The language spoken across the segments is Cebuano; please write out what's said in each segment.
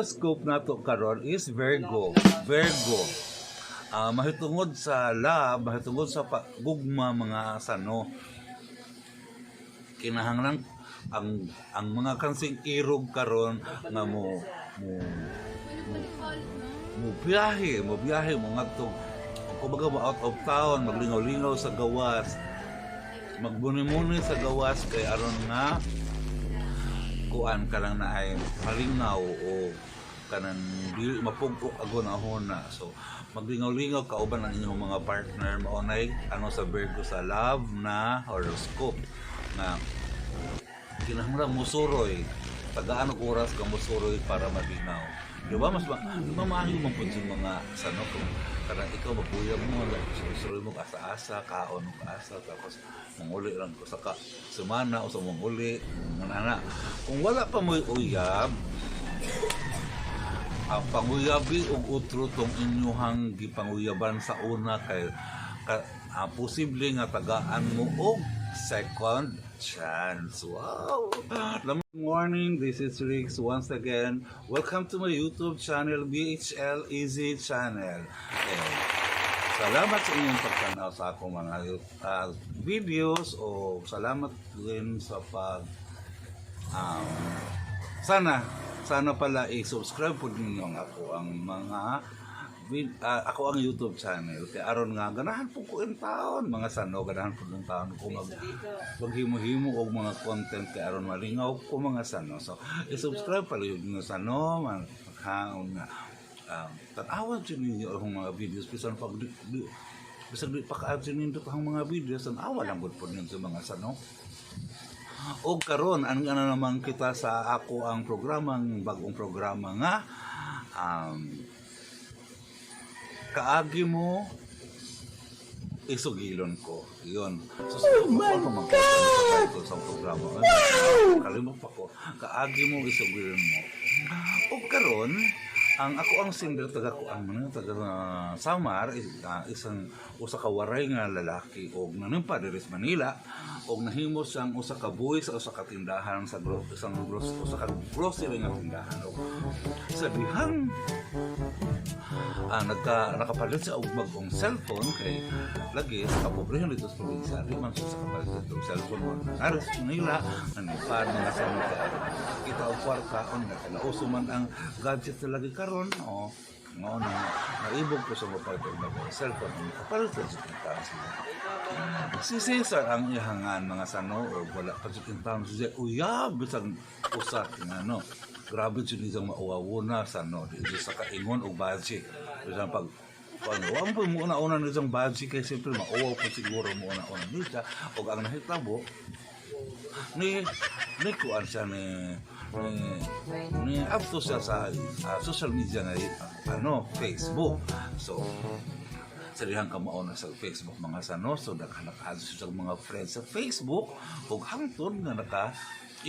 Horoscope nato karon is Virgo. Virgo. Mahitungod sa love, mahitungod sa gugma, mga sano. Kinahanglan ang mga kansing irog karon nga mo mo mo mo biyahe, mo biyahe mo ngadto, kumbaga mo out of town, maglingaw-lingaw sa gawas, magbuni-muni sa gawas kay aron nga kuan ka lang na ay malingaw o kanang dili mapugok agon ahona. So maglingaw-lingaw kauban ang inyong mga partner. Mao nay ano sa Virgo sa love na horoscope nga kinahanglan musuroy, tagaan og oras ka musuroy para malingaw, di ba? Mas di ba maayo man pud sa mga sano kung kanang ikaw maguyab mo, suroy mo asa-asa, kaon mo kaasa, tapos manguli lang ko sa ka semana o sa manguli nga. Kung wala pa mo'y uyab, ang panguyabi og utro tong inyuhang gipanguyaban sa una kay posible nga tagaan mo og second chance. Wow! Good morning, this is Riggs once again. Welcome to my YouTube channel, BHL Easy Channel. Eh, salamat sa inyong pagtanaw sa akong mga videos o salamat din sa pag sana sana pala i-subscribe po ninyo ang ako ang mga ako ang YouTube channel kay aron nga ganahan po ko in taon, mga sano, ganahan po ng taon ko maghimo-himo og mga content kay aron malingaw ko, mga sano. So i-subscribe pala yung mga sano man ha nga tan-awan jud ninyo ang mga videos bisan pag bisan di pa ka nindot ang mga videos, tan-awa lang gud po ninyo sa mga sano. Og karon ang ano naman kita sa ako ang programang bagong programa nga Kaagi Mo Isugilon Ko. Yun. So, oh my God! Sa programa. Wow! Kalimot pa ko. Kaagi Mo Isugilon Mo. Og karon ang ako ang singer taga ko ang mga taga Samar isang usa ka waray nga lalaki og nanumpa diri sa Manila og nahimo siyang usa ka buhi sa usa ka tindahan sa isang usa ka grocery nga tindahan. Og sa dihang nakapalit siya og bagong cellphone kay lagi sa kapobrehan dito sa probinsya, di man siya sa kapalit og cellphone mo nari sa Manila, nanipad mga sa mga kita og kwarta on nga nauso man ang gadget na lagi karon o ngao na naibog ko sa mapalit og bagong cellphone ang nakapalit sa tindahan sila. Si Cesar ang ihangan, mga sano, o wala pa sa tindahan siya uyab bisag usa nga ano, grabe jud isang mauwawuna sa no di sa kaingon og budget bisan pag ano, ang po mo una-una ni isang budget kay siyempre mauwaw po siguro mo una-una niya. Og ang nahitabo ni ni kuan siya ni ni ni up to siya sa social media nga ano, Facebook. So sa dihang kamao na sa Facebook, mga sano, so naka siya sa mga friends sa Facebook ug hangtod nga naka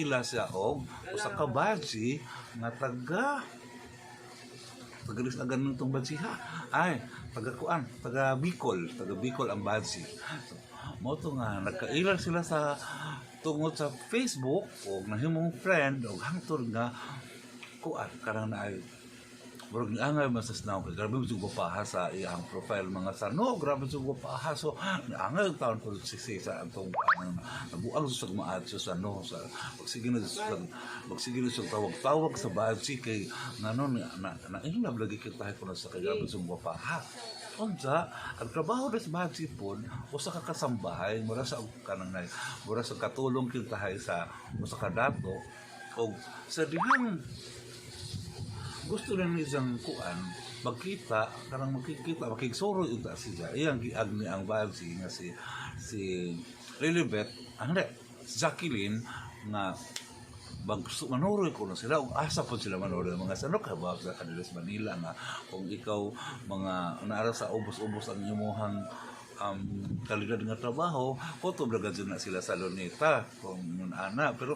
ila siya og usa ka baji nga taga tagalis na ganun tong baji ha ay taga kuan, taga Bicol, taga Bicol ang baji. So mo to nga nagkaila sila sa tungod sa Facebook og nahimong friend og hangtod nga kuan karang na ay murag niangay man sa snow kay grabe jud gwapaha sa iyang profile, mga sano, grabe jud gwapaha. So niangay taon ko si sa atong ano, nabuang sa maadyo sa no sa magsige na sa tawag-tawag sa baji kay ngano na na, na in love lagi kita ko na sa kay grabe jud gwapaha. Unsa ang trabaho des baji pod, usa ka kasambahay, mura sa kanang nay mura sa katulong kintahay sa usa ka dato. Og sa dihang gusto na ni isang kuan magkita, kanang magkikita, makigsuro unta siya, iyang giagni ang baji nga si si Lilibet, hindi, si Jacqueline nga mag manuroy ko na sila ug asa po sila manuroy, mga sano ka ba sa kanila sa Manila nga kung ikaw mga naara sa ubos-ubos ang imuhang kalidad nga trabaho, kutob ra gud na sila sa Luneta kung yun ana. Pero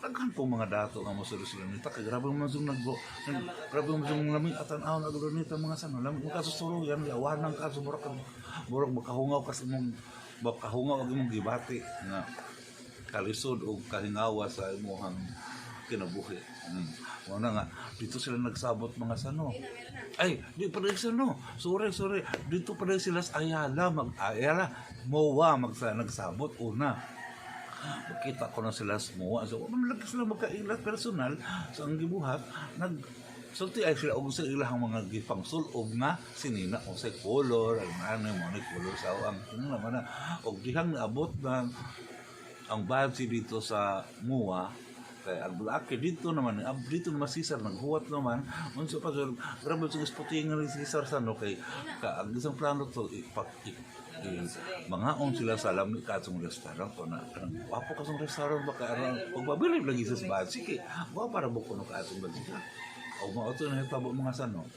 daghan po mga dato nga mosulod sa Luneta kay grabe man jud nag grabe man jud lami at tan-aw na Luneta, mga sano, lami mo kasusuruyan, yawanan ka, murag murag makahungaw ka sa imong makahungaw og imong gibati nga kalisod og kahingawa sa imuhang kinabuhi. Mao na nga dito sila nagsabot, mga sano. Ay, di pa rin sano. Sorry, sorry. Dito pa rin sila sa Ayala, mag Ayala, MOA magsa nagsabot una. Makita ko na sila sa MOA. So, man lagi sila magkailat personal. So, ang gibuhat, nag sulti ay sila og sa ilahang mga gipangsul-ob nga sinina o sa color ang ano mo ni color sa ang ano naman na og dihang naabot na ang budget dito sa MOA kay ang laki dito naman ab dito naman Cesar naghuwat naman. Unsa pa sir, grabe sa isputingan ni Cesar sa no, kay ka ang isang plano to ipak mangaon sila sa lami katong restaurant ko na kanang wapo ka sa restaurant ba kay aron pagpabilib lagi sa budget kay wa para mo kuno ka atong budget o mao to na hitabo, mga sano,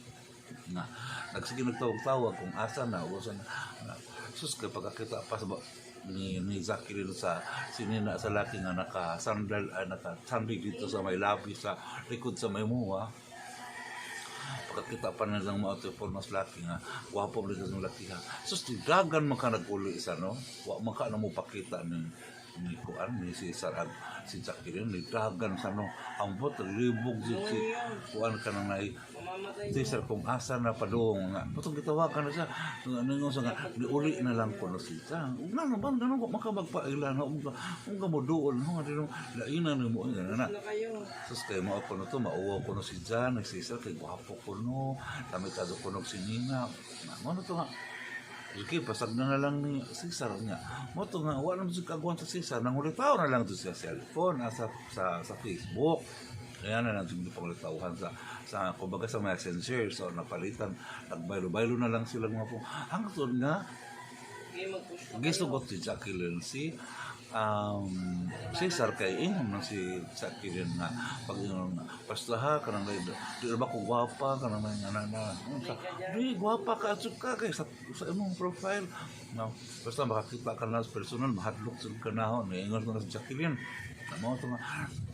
nga nagsige nagtawag-tawag kung asa na o asa na. Sus, kay pagkakita pa sa ni Zachary sa sinina sa laki nga naka sandal ay naka sandig dito sa may labi sa likod sa may MOA. Pagkakita pa nilang mga ito mas laki nga wapo man ng laki ha. Sus, tigagan man ka nag-uli isa no, wa man ka na mo pakita ni kuan ni si Sarag si Jacqueline ni dagan sa no. Ambot libog jud si kuan ka nang nai Cesar kung asa na padung nga patong gitawagan na siya nga ningon sa nga niuli na lang ko na siya ug nga ba ganun ko makamagpaila na ug ug mo duol no nga dino lainan nimo nga na. Na kayo. Sus, kay mao ko no to, mauwaw ko no si Jan, si Cesar kay gwapo ko no, kami kadto ko no si Nina. Mo no to nga. Sige, pasag na na lang ni Cesar nga. Mo to nga, wala naman siya kagwanta sa Cesar. Nangulitaw na lang to sa cellphone, ah, sa Facebook. Kaya na lang siya pangulitawhan sa kumbaga sa Messenger. So, napalitan, nagbaylo-baylo na lang sila mga po. Hangtod nga, Sige, mag-push pa kayo. gisugot si Jacqueline si Cesar kay ingon na si Jacqueline nga pag ingon nga basta ha kanang di ba ko gwapa kanang may nga na unsa di gwapa ka at ka kay sa imong profile no, basta makakita ka na sa personal mahadlok jud ka na ho. Ingon na si Jacqueline mao to nga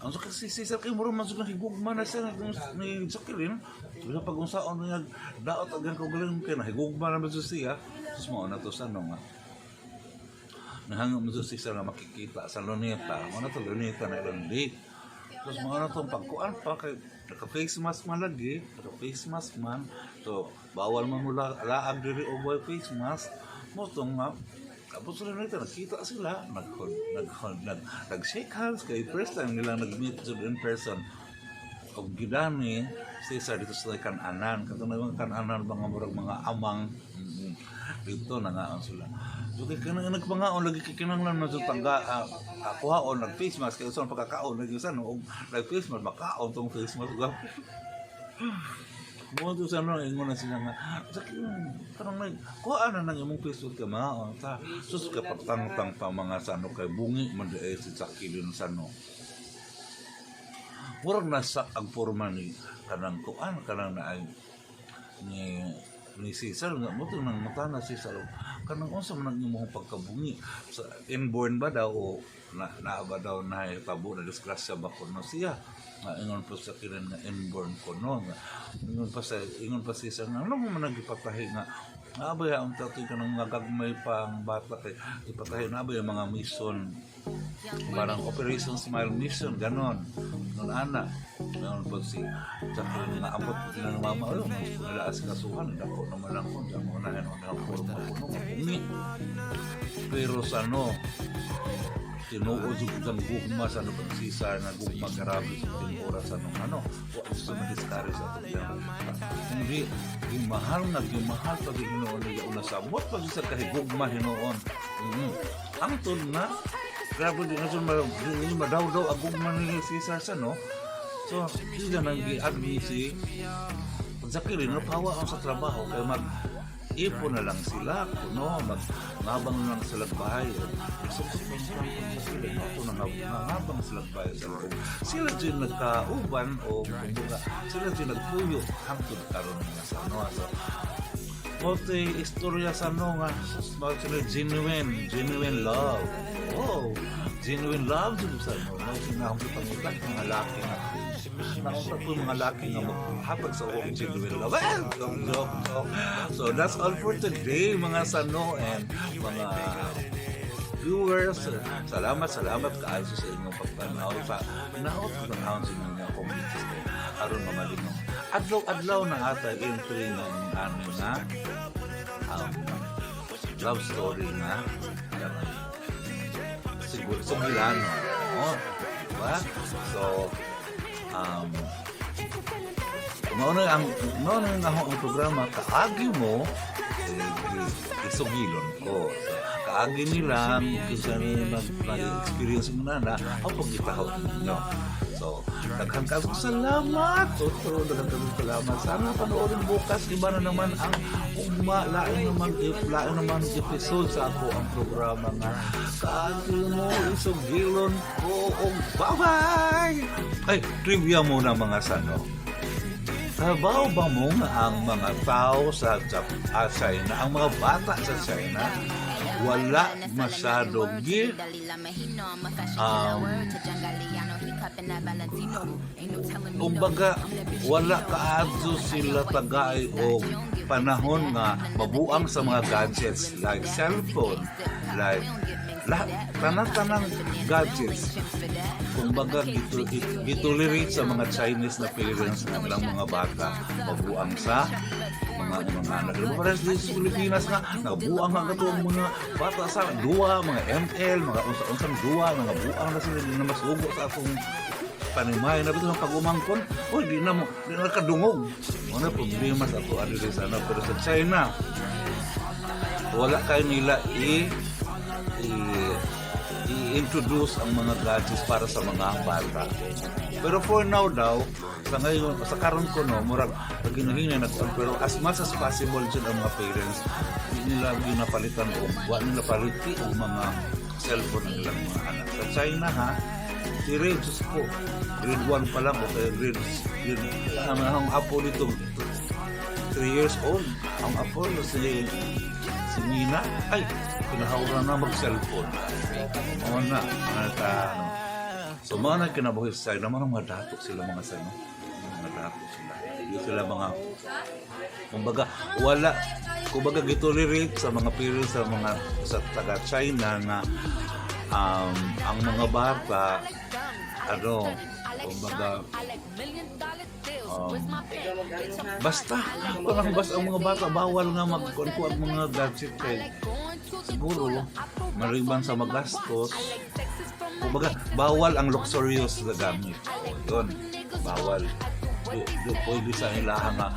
ang sa si Cesar kay mura man jud higugma na siya ni Jacqueline. Bisa pag unsaon niya daot ang kaugalingon kay nahigugma na man jud siya. Sus, mao na to sa no nga nahangop mo sa Cesar nga makikita sa Luneta. Mo na to Luneta na ilang date. Tapos mga na itong pagkuan pa kay naka face mask man lagi, naka face mask man. So bawal man mula laag diri og way face mask. Mo to nga tapos sa Luneta nakita sila, nag nag nag, nag shake hands kay first time nila nag-meet jud in person. Og gidani Cesar dito sa kananan kato na mga kananan mga murag mga amang dito na nga ang sila. So kay kanang nagpangaon lagi kay kinahanglan man sa tangga kuhaon nag face mask kay usan pagkakaon lagi usan og nag face mask makaon tong face mask. Mo to sa ano ingon na sila nga sa kanang nag kuha na nang imong face mask ka maon ta. Sus, kapagtangtang pa, mga sano, kay bungi man di si Jacqueline sa no. Murag nasa ang forma ni kanang kuan kanang na ay ni Cesar nga mo to nang mata na Cesar kanang unsa man ang imong pagkabungi sa inborn ba daw o na, na ba daw na tabo na disgrasya ba kuno siya nga ingon po sa kinan nga inborn kuno nga ingon pa Cesar nga ano mo man nagipatahi nga nga ang tatoy kanang nga gagmay pa ang bata kay ipatahi na ba yung mga mission, parang Operation Smile Mission ganon nun ana. Ganon po si Jacqueline nga ambot na ng mama ayo nalaas kasuhan dako naman lang ko diyan mo na ano ang forma ko no bungi. Pero sa no tinuod jud ang gugma sa ano pag Cesar na gugma grabe sa tinuora sa nung ano wa sa madiscourage sa atong iyang hindi gimahal nga gimahal pag hinuon niya una samot pag sa kahigugma hinuon. Ang tun na grabe di na jud madawdaw ang gugma ni Cesar sa no. So di na nang gi-agree si Jacqueline napawa ang sa trabaho kay mag ipon na lang sila kuno mag ngabang na lang sila bahay. So Jacqueline ako na ngabang sila bahay sa loob sila dyan nagkauban o kumbaga sila dyan nagpuyo hangtod karon nga sa ano. So mo istorya sa no nga mga sila genuine genuine love. Oh, genuine love jud sa no no sinahong pangutan mga laki nga naunta ko mga laki nga maghatag sa akong genuine love. Well, joke, joke, joke. So that's all for today, mga sano and mga viewers. Salamat, salamat kaayo sa inyong pagtanaw sa naot tanawon sa inyo akong videos kay aron mamalingaw. Adlaw-adlaw na ata entry ng ano na love story na siguro sugilano. Oh, diba? So, mao na ang ako ang programa "Kaagi Mo eh, Isugilon Ko." So, kaagi nila kinsa ni mag-experience mo na na ang pagitaho ninyo. So, daghang kayong salamat. Totoo, daghang kayong salamat. Sana panoorin bukas, iba na naman ang ugma, lain naman episode sa ako ang programa nga "Kaagi Mo Isugilon Ko." Og bye-bye! Ay, trivia muna, mga sano. Kabaw ba mo nga ang mga tao sa China, ang mga bata sa China, wala masyado gi kumbaga wala kaadto sila tagay og panahon nga mabuang sa mga gadgets like cellphone, like lahat tanang-tanang gadgets? Kumbaga gitolerate sa mga Chinese na parents ang ilang mga bata mabuang sa mga anak. Diba parehas dito sa Pilipinas nga nabuang nga kato ang mga bata sa duwa, mga ML, mga unsa-unsang duwa, mga buang na sila, di na masugo sa atong panimay na bitaw ang pag-umangkon, oy, di na mo, di na kadungog. Ano problema sa ato diri sa ano, pero sa China wala kayo nila i i-introduce ang mga gadgets para sa mga bata. Pero for now daw, sa ngayon, sa karon ko no, murag paginahinay na kuan, pero as much as possible dyan ang mga parents, di nila ginapalitan o wa nila paliti og mga cellphone ng ilang mga anak. Sa China ha, dire, Diyos ko, grade 1 pa lang o kaya grade ang apo dito, 3 years old, ang apo si Nina, ay, kinahawra na mag-cellphone. Oo na, at, ano. So, mga na kinabuhi sa China, mga dato sila mga sa, no? Mga dato sila. Hindi sila mga, kumbaga, wala, kumbaga, gitolerate sa mga parents sa mga, sa taga China na ang mga bata, ano, kumbaga, basta, walang basta ang mga bata, bawal nga magkuhan ang mga gadget kay siguro, maliban sa magastos, kumbaga, bawal ang luxurious na gamit. O, yun, bawal. Di pwede sa ilaha nga,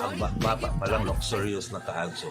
ang bata pa lang luxurious na kaadso.